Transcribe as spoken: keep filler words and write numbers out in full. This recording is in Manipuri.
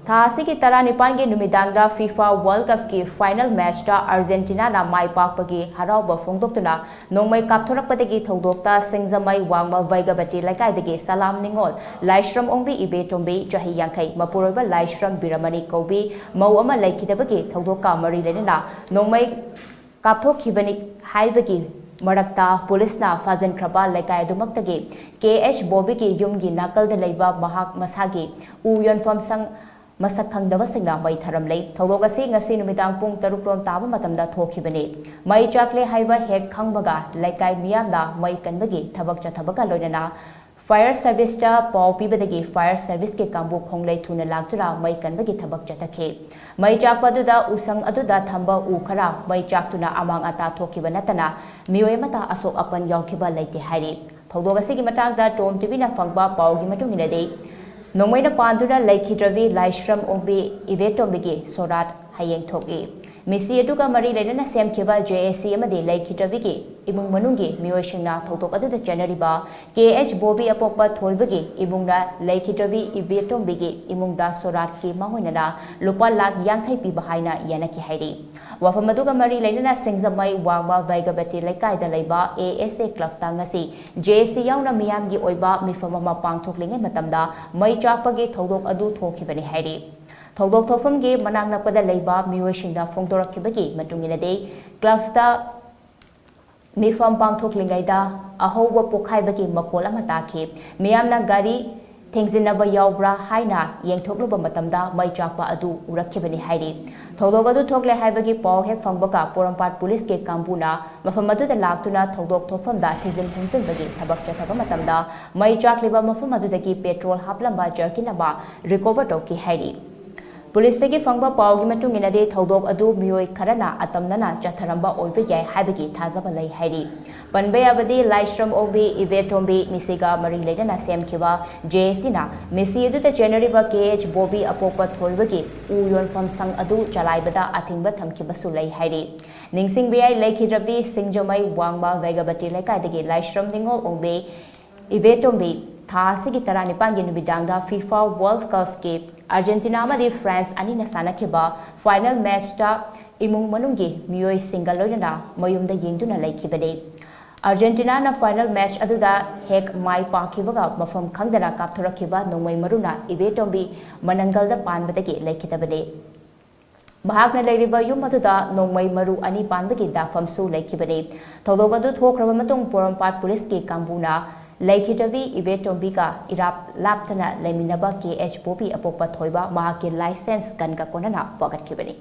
ꯊꯥ ꯑꯁꯤꯒꯤ ꯇꯔꯥꯅꯤꯄꯥꯟꯒꯤ ꯅꯨꯃꯤꯗꯥꯡꯗ FIFA World Cupꯀꯤ final matchꯇ Argentinaꯅ ꯃꯥꯏ ꯄꯥꯛꯄꯒꯤ ꯍꯔꯥꯎꯕ ꯐꯣꯡꯗꯣꯛꯇꯨꯅ ꯅꯣꯡꯃꯩ ꯀꯥꯞꯊꯣꯔꯛꯄꯗꯒꯤ ꯊꯧꯗꯣꯛꯇ ꯁꯤꯡꯖꯃꯩ ꯋꯥꯡꯃ ꯚꯩꯒꯕꯇꯤ ꯂꯩꯀꯥꯏꯗꯒꯤ ꯁꯂꯥꯝ ꯅꯤꯉꯣꯜ ꯂꯥꯏꯁ꯭ꯔꯝ ꯑꯣꯡꯕꯤ ꯏꯕꯦꯇꯣꯝꯕꯤ ꯆꯍꯤ ꯌꯥꯡꯈꯩ ꯃꯄꯨꯔꯣꯏꯕ ꯂꯥꯏꯁ꯭ꯔꯝ ꯕꯤꯔꯃꯅꯤ ꯀꯧꯕꯤ ꯃꯧ ꯑꯃ ꯂꯩꯈꯤꯗꯕꯒꯤ ꯊꯧꯗꯣꯛꯀ ꯃꯔꯤ ꯂꯩꯅꯅ ꯅꯣꯡꯃꯩ ꯀꯥꯞꯊꯣꯛꯈꯤꯕꯅꯤ ꯍꯥꯏꯕꯒꯤ ꯃꯔꯛꯇ ꯄꯨꯂꯤꯁꯅ ꯐꯥꯖꯤꯟꯈ꯭ꯔꯕ ꯂꯩꯀꯥꯏ ꯑꯗꯨꯃꯛꯇꯒꯤ ꯀꯦ ꯑꯦꯁ ꯕꯣꯕꯤꯒꯤ ꯌꯨꯝꯒꯤ ꯅꯥꯀꯜꯗ ꯂꯩꯕ ꯃꯍꯥꯛ ꯃꯁꯥꯒꯤ ꯎ ꯌꯣꯟꯐꯝ ꯁꯪ ꯃꯁꯛ ꯈꯪꯗꯕꯁꯤꯡꯅ ꯃꯩ ꯊꯥꯔꯝꯂꯦ꯫ ꯊꯧꯗꯣꯛ ꯑꯁꯤ ꯉꯁꯤ ꯅꯨꯃꯤꯗꯥꯡ ꯄꯨꯡ ꯇꯔꯨꯛ ꯔꯣꯝ ꯇꯥꯕ ꯃꯇꯝꯗ ꯊꯣꯛꯈꯤꯕꯅꯤ꯫ ꯃꯩ ꯆꯥꯛꯂꯦ ꯍꯥꯏꯕ ꯍꯦꯛ ꯈꯪꯕꯒ ꯂꯩꯀꯥꯏ ꯃꯤꯌꯥꯝꯅ ꯃꯩ ꯀꯟꯕꯒꯤ ꯊꯕꯛ ꯆꯠꯊꯕꯒ ꯂꯣꯏꯅꯅ fire serviceꯇ ꯄꯥꯎ ꯄꯤꯕꯗꯒꯤ fire serviceꯀꯤ ꯀꯥꯡꯕꯨ ꯈꯣꯡꯂꯩ ꯊꯨꯅ ꯂꯥꯛꯇꯨꯅ ꯃꯩ ꯀꯟꯕꯒꯤ ꯊꯕꯛ ꯆꯠꯊꯈꯤ꯫ ꯃꯩ ꯆꯥꯛꯄ ꯑꯗꯨꯗ ꯎꯁꯪ ꯑꯗꯨꯗ ꯊꯝꯕ ꯎ ꯈꯔ ꯃꯩ ꯆꯥꯛꯇꯨꯅ ꯑꯃꯥꯡ ꯑꯇꯥ ꯊꯣꯛꯈꯤꯕ ꯅꯠꯇꯅ ꯃꯤꯑꯣꯏ ꯑꯃꯠꯇ ꯑꯁꯣꯛ ꯑꯄꯟ ꯌꯥꯎꯈꯤꯕ ꯂꯩꯇꯦ ꯍꯥꯏꯔꯤ꯫ ꯊꯧꯗꯣꯛ ꯑꯁꯤꯒꯤ ꯃꯇꯥꯡꯗ ꯇꯣꯝ ꯇꯤꯚꯤꯅ ꯐꯪꯕ ꯄꯥꯎꯒꯤ ꯃꯇꯨꯡ ꯏꯟꯅꯗꯤ, ꯅꯣꯡꯃꯩꯅ ꯄꯥꯟꯗꯨꯅ ꯂꯩꯈꯤꯗ꯭ꯔꯕꯤ ꯂꯥꯏꯁ꯭ꯔꯝ ꯑꯣꯡꯕꯤ ꯏꯕꯦꯇꯣꯝꯕꯤꯒꯤ ꯁꯣꯔꯥꯠ ꯍꯌꯦꯡ ꯊꯣꯛꯏ꯫ ꯃꯤꯁꯤ ꯑꯗꯨꯒ ꯃꯔꯤ ꯂꯩꯅꯅ ꯁꯦꯝꯈꯤꯕ ꯖꯦ ꯑꯦ ꯁꯤ ꯑꯃꯗꯤ ꯂꯩꯈꯤꯗ꯭ꯔꯕꯤꯒꯤ ꯏꯃꯨꯡ ꯃꯅꯨꯡꯒꯤ ꯃꯤꯑꯣꯏꯁꯤꯡꯅ ꯊꯧꯗꯣꯛ ꯑꯗꯨꯗ ꯆꯦꯟꯅꯔꯤꯕ ꯀꯦ ꯑꯦꯁ ꯕꯣꯕꯤ ꯑꯄꯣꯛꯄ ꯊꯣꯏꯕꯒꯤ ꯏꯃꯨꯡꯅ ꯂꯩꯈꯤꯗ꯭ꯔꯕꯤ ꯏꯕꯦꯇꯣꯝꯕꯤꯒꯤ ꯏꯃꯨꯡꯗ ꯁꯣꯔꯥꯠꯀꯤ ꯃꯥꯡꯑꯣꯏꯅꯅ ꯂꯨꯄꯥ ꯂꯥꯈ ꯌꯥꯡꯈꯩ ꯄꯤꯕ ꯍꯥꯏꯅ ꯌꯦꯟꯅꯈꯤ ꯍꯥꯏꯔꯤ꯫ ꯋꯥꯐꯝ ꯑꯗꯨꯒ ꯃꯔꯤ ꯂꯩꯅꯅ ꯁꯤꯡꯖꯃꯩ ꯋꯥꯡꯃ ꯚꯩꯒꯕꯇꯤ ꯂꯩꯀꯥꯏꯗ ꯂꯩꯕ ꯑꯦ ꯑꯦꯁ ꯑꯦ ꯀ꯭ꯂꯕꯇ ꯉꯁꯤ ꯖꯦ ꯑꯦ ꯁꯤ ꯌꯥꯎꯅ ꯃꯤꯌꯥꯝꯒꯤ ꯑꯣꯏꯕ ꯃꯤꯐꯝ ꯑꯃ ꯄꯥꯡꯊꯣꯛꯂꯤꯉꯩ ꯃꯇꯝꯗ ꯃꯩ ꯆꯥꯛꯄꯒꯤ ꯊꯧꯗꯣꯛ ꯑꯗꯨ ꯊꯣꯛꯈꯤꯕꯅꯤ ꯍꯥꯏꯔꯤ꯫ ꯊꯧꯗꯣꯛ ꯊꯣꯛꯐꯝꯒꯤ ꯃꯅꯥꯛ ꯅꯛꯄꯗ ꯂꯩꯕ ꯃꯤꯑꯣꯏꯁꯤꯡꯅ ꯐꯣꯡꯗꯣꯔꯛꯈꯤꯕꯒꯤ ꯃꯇꯨꯡ ꯏꯟꯅꯗꯤ, ꯀ꯭ꯂꯕꯇ ꯃꯤꯐꯝ ꯄꯥꯡꯊꯣꯛꯂꯤꯉꯩꯗ ꯑꯍꯧꯕ ꯄꯣꯛꯈꯥꯏꯕꯒꯤ ꯃꯈꯣꯜ ꯑꯃ ꯇꯥꯈꯤ꯫ ꯃꯤꯌꯥꯝꯅ ꯒꯥꯔꯤ ꯊꯦꯡꯖꯤꯟꯅꯕ ꯌꯥꯎꯕ꯭ꯔꯥ ꯍꯥꯏꯅ ꯌꯦꯡꯊꯣꯛꯂꯨꯕ ꯃꯇꯝꯗ ꯃꯩ ꯆꯥꯛꯄ ꯑꯗꯨ ꯎꯔꯛꯈꯤꯕꯅꯤ ꯍꯥꯏꯔꯤ꯫ ꯊꯧꯗꯣꯛ ꯑꯗꯨ ꯊꯣꯛꯂꯦ ꯍꯥꯏꯕꯒꯤ ꯄꯥꯎ ꯍꯦꯛ ꯐꯪꯕꯒ ꯄꯣꯔꯣꯝꯄꯥꯠ ꯄꯨꯂꯤꯁꯀꯤ ꯀꯥꯡꯕꯨꯅ ꯃꯐꯝ ꯑꯗꯨꯗ ꯂꯥꯛꯇꯨꯅ ꯊꯧꯗꯣꯛ ꯊꯣꯛꯐꯝꯗ ꯊꯤꯖꯤꯟ ꯍꯨꯝꯖꯤꯟꯕꯒꯤ ꯊꯕꯛ ꯆꯠꯊꯕ ꯃꯇꯝꯗ ꯃꯩ ꯆꯥꯛꯂꯤꯕ ꯃꯐꯝ ꯑꯗꯨꯗꯒꯤ ꯄꯦꯇ꯭ꯔꯣꯜ ꯍꯥꯞꯂꯝꯕ ꯖꯔꯀꯤꯟ ꯑꯃ ꯔꯤꯀꯣꯚꯔ ꯇꯧꯈꯤ ꯍꯥꯏꯔꯤ꯫ ꯄꯨꯂꯤꯁꯇꯒꯤ ꯐꯪꯕ ꯄꯥꯎꯒꯤ ꯃꯇꯨꯡ ꯏꯟꯅꯗꯤ, ꯊꯧꯗꯣꯛ ꯑꯗꯨ ꯃꯤꯑꯣꯏ ꯈꯔꯅ ꯑꯇꯝꯅꯅ ꯆꯠꯊꯔꯝꯕ ꯑꯣꯏꯕ ꯌꯥꯏ ꯍꯥꯏꯕꯒꯤ ꯊꯥꯖꯕ ꯂꯩ ꯍꯥꯏꯔꯤ꯫ ꯄꯟꯕ ꯌꯥꯕꯗꯤ, ꯂꯥꯏꯁ꯭ꯔꯝ ꯑꯣꯡꯕꯤ ꯏꯕꯦꯇꯣꯝꯕꯤ ꯃꯤꯁꯤꯒ ꯃꯔꯤ ꯂꯩꯅꯅ ꯁꯦꯝꯈꯤꯕ ꯖꯦ ꯑꯦ ꯁꯤꯅ ꯃꯤꯁꯤ ꯑꯗꯨꯗ ꯆꯦꯟꯅꯔꯤꯕ ꯀꯦ ꯑꯦꯁ ꯕꯣꯕꯤ ꯑꯄꯣꯛꯄ ꯊꯣꯏꯕꯒꯤ ꯎ ꯌꯣꯟꯐꯝ ꯁꯪ ꯑꯗꯨ ꯆꯂꯥꯏꯕꯗ ꯑꯊꯤꯡꯕ ꯊꯝꯈꯤꯕꯁꯨ ꯂꯩ ꯍꯥꯏꯔꯤ꯫ ꯅꯤꯡꯁꯤꯡꯕ ꯌꯥꯏ, ꯂꯩꯈꯤꯗ꯭ꯔꯕꯤ ꯁꯤꯡꯖꯃꯩ ꯋꯥꯡꯃ ꯚꯩꯒꯕꯇꯤ ꯂꯩꯀꯥꯏꯗꯒꯤ ꯂꯥꯏꯁ꯭ꯔꯝ ꯅꯤꯉꯣꯜ ꯑꯣꯡꯕꯤ ꯏꯕꯦꯇꯣꯝꯕꯤ ꯊꯥ ꯑꯁꯤꯒꯤ ꯇꯔꯥꯅꯤꯄꯥꯟꯒꯤ ꯅꯨꯃꯤꯗꯥꯡꯗ FIFA World Cupꯀꯤ Argentina ꯑꯃꯗꯤ France ꯑꯅꯤꯅ ꯁꯥꯟꯅꯈꯤꯕ final matchꯇ ꯏꯃꯨꯡ ꯃꯅꯨꯡꯒꯤ ꯃꯤꯑꯣꯏꯁꯤꯡꯒ ꯂꯣꯏꯅꯅ ꯃꯌꯨꯝꯗ ꯌꯦꯡꯗꯨꯅ ꯂꯩꯈꯤꯕꯅꯤ꯫ Argentinaꯅ final match ꯑꯗꯨꯗ ꯍꯦꯛ ꯃꯥꯏ ꯄꯥꯛꯈꯤꯕꯒ ꯃꯐꯝ ꯈꯪꯗꯅ ꯀꯥꯞꯊꯣꯔꯛꯈꯤꯕ ꯅꯣꯡꯃꯩ ꯃꯔꯨꯅ ꯏꯕꯦꯇꯣꯝꯕꯤ ꯃꯅꯪꯒꯜꯗ ꯄꯥꯟꯕꯗꯒꯤ ꯂꯩꯈꯤꯗꯕꯅꯤ꯫ ꯃꯍꯥꯛꯅ ꯂꯩꯔꯤꯕ ꯌꯨꯝ ꯑꯗꯨꯗ ꯅꯣꯡꯃꯩ ꯃꯔꯨ ꯑꯅꯤ ꯄꯥꯟꯕꯒꯤ ꯗꯥꯐꯝꯁꯨ ꯂꯩꯈꯤꯕꯅꯤ꯫ ꯊꯧꯗꯣꯛ ꯑꯗꯨ ꯊꯣꯛꯈ꯭ꯔꯕ ꯃꯇꯨꯡ ꯄꯣꯔꯣꯝꯄꯥꯠ ꯄꯨꯂꯤꯁꯀꯤ ꯀꯥꯡꯕꯨꯅ ꯂꯩꯈꯤꯗ꯭ꯔꯕꯤ ꯏꯕꯦꯇꯣꯝꯕꯤꯒ ꯏꯔꯥꯞ ꯂꯥꯞꯇꯅ ꯂꯩꯃꯤꯟꯅꯕ ꯀꯦ ꯑꯦꯆ ꯕꯣꯕꯤ ꯑꯄꯣꯛꯄ ꯊꯣꯏꯕ ꯃꯍꯥꯛꯀꯤ license gunꯒ ꯀꯣꯟꯅꯅ ꯐꯥꯒꯠꯈꯤꯕꯅꯤ꯫